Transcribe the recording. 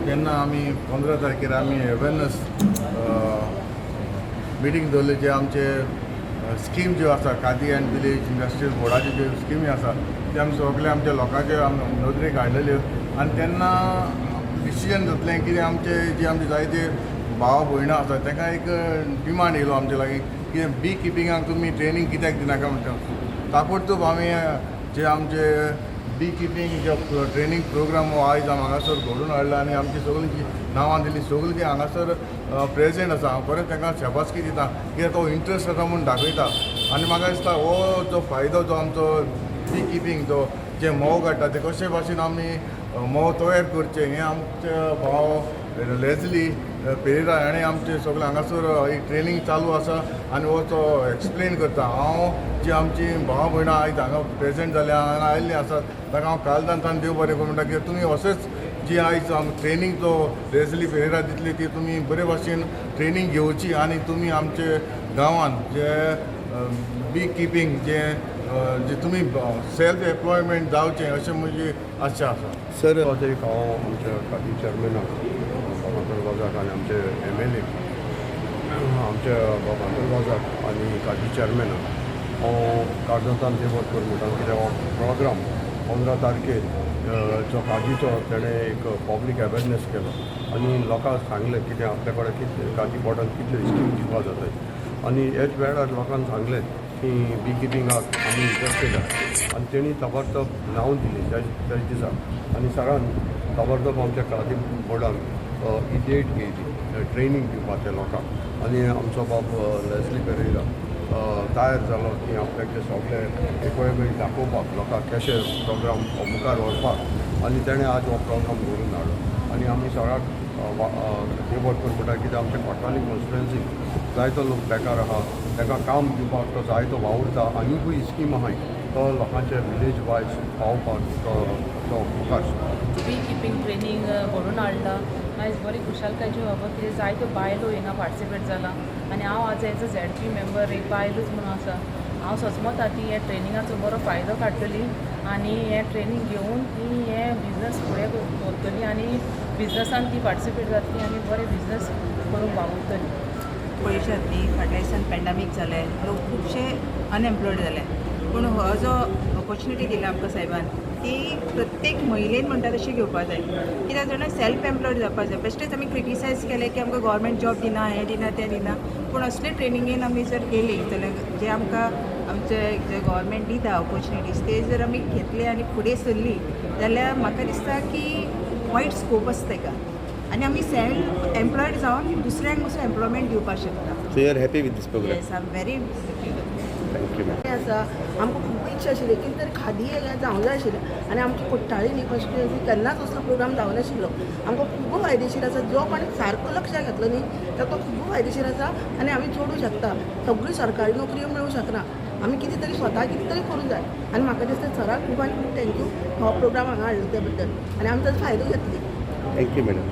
जेन्ना आमी 15 तारखेर आमी अवेरनस मिटींग दवरली, जे आमचे स्कीम ज्यो आसा, खादी अँड विलेज इंडस्ट्रीयल बोर्डाच्यो ज्यो स्किमी आसा, ते आमी सगळे आमच्या लोकांचे आमी नदरेक हाडलेल्यो. आनी तेन्ना डिसिजन जातलें कितें, आमचे जे आमचे जायते भाव भयणां आसा, तांकां एक डिमांड येयलो आमचे लागीं की बी किपिंगाक तुमी ट्रेनींग कित्याक दिनाका म्हणटा. ताबडतोब आमी जे आमचे बी किपींग जे ट्रेनींग प्रोग्राम हो आयज हांगासर घडोवन हाडला आनी आमची सगळीं जी नांवां दिली, सगळीं ती हांगासर प्रेजेंट आसा. हांव खरेंच तांकां शाबासकी दिता, कित्याक तो इंट्रस्ट आसा म्हूण दाखयता. आनी म्हाका दिसता हो जो फायदो जो आमचो बी किपींग जो जे म्होंव काडटा, ते कशे भाशेन आमी म्होंव तयार करचें, हें आमचे भाव लेजली पेरेरा हाणें आमचे सगळे हांगासर एक ट्रेनींग चालू आसा आनी हो तो एक्सप्लेन करता. हांव जी आमची भाव भयणां आयज हांगा प्रेजेंट जाल्या, हांगा आयिल्लीं आसात, ताका हांव काळजांतल्यान देव बरें करूं म्हणटा की तुमी अशेंच जी आयज आम ट्रेनींग जो लेजली पेरेरा दितली, ती तुमी बरे भाशेन ट्रेनींग घेवची आनी तुमी आमचे गांवान जे बी किपींग जे जे तुमी सेल्फ एम्प्लॉयमेंट जावचें अशें म्हजी आशा आसा. सर. आज एक हांव आमच्या खादी चॅरमॅनाक बाब आंतोन वाजाक आनी आमचे एमएलए आमच्या बाब आंतोन वाजाक आनी खादी चॅरमॅनाक हांव काळजांतल्यान देव कर म्हणटा, कित्याक हो प्रोग्राम 15 तारखेर जो खादीचो तेणें एक पब्लीक अवेरनेस केलो आनी लोकांक सांगलें कितें आपल्या कडेन कितले खादी बोर्डान कितल्यो स्कीम दिवपा जाताय. आनी हेच वेळार लोकांक सांगलें की बी किपिंगाक आमी इंट्रस्टेड आसा आनी तेणी ताबडतोब नांव दिली त्याच दिसा. आनी सरान ताबडतोब आमच्या खादी बोर्डान ही डेट घेयली ट्रेनींग दिवपाक त्या लोकांक. आनी आमचो बाब लेस्ली पेरेरा तयार जालो की आपल्याक ते सगळे इक्विपमेंट दाखोवपाक लोकांक, कशे प्रोग्राम मुखार व्हरपाक. आनी तेणें आज हो प्रोग्राम घडोवन हाडलो आनी आमी सगळ्याक देव कर म्हणटा, कित्याक आमच्या कोट्टाली कॉन्स्टिट्युएन्सीक जायतो लोक बेकार आहा, तांकां काम दिवपाक तो जायतो वावुरता. आनीकूय स्कीम आहाय, तो लोकांचे विलेज वायज पावपाक तो तो मुखार सरता. बी किपींग ट्रेनींग घडोवन हाडला. आयज बरी खुशालकायची खबर, कितें जायत्यो बायलो हिंगा पार्टिसिपेट जाला आनी हांव आज एज अ झेडपी मेंबर एक बायलूच म्हणून आसा, हांव सजमता ती हे ट्रेनिंगाचो बरो फायदो काडटली आनी हें ट्रेनींग घेवन ती हें बिजनस फुडें व्हरतली आनी बिजनसान ती पार्टिसिपेट जातली आनी बरें बिजनस करूंक वावुरतली. पळयशात न्ही, फाटल्या दिसान पॅन्डॅमीक जालें, लोक खुबशे अनएम्प्लॉयड जाले. पूण हो जो ऑपॉर्च्युनिटी दिला आमकां साहेबान, ती प्रत्येक महिलेन म्हणटा तशी घेवपा जाय. कित्याक जाणा, सेल्फ एम्प्लॉयड जावपा जाय. बेश्टेच आमी क्रिटिसायज केलें की आमकां गव्हर्मेंट जॉब दिना, हें दिना, तें दिना. पूण असले ट्रेनिंगेन आमी जर गेली जाल्यार जे आमकां आमचे जे गव्हर्मेंट दिता ऑपॉर्च्युनिटीज, ते जर आमी घेतले आनी फुडें सरली जाल्यार म्हाका दिसता की वायड स्कोप आसता तेका आनी आमी सेल्फ एम्प्लॉयड जावन दुसऱ्यांक असो एम्प्लॉयमेंट दिवपाक शकता. So you are happy with this program? Yes, I am very happy with. Thank you, ma'am. आसा, आमकां खूब इच्छा आशिल्ली कितें तरी खादी हें जावंक जाय आशिल्लें. आनी आमची कुठ्ठाळी न्ही कॉन्स्टिट्युएन्सी केन्नाच असलो प्रोग्राम जावनाशिल्लो. आमकां खूब फायदेशीर आसा. जो कोणी सारको लक्षाक घेतलो न्ही, ताका खूब फायदेशीर आसा आनी आमी जोडूं शकता. सगळी सरकारी नोकऱ्यो मेळूं शकना, आमी कितें तरी स्वता कितें तरी करूंक जाय. आनी म्हाका दिसता सराक खूब आनी खूब thank you हो प्रोग्राम हांगा हाडलो त्या बद्दल आनी आमी ताजो फायदो घेतली. Thank you, madam.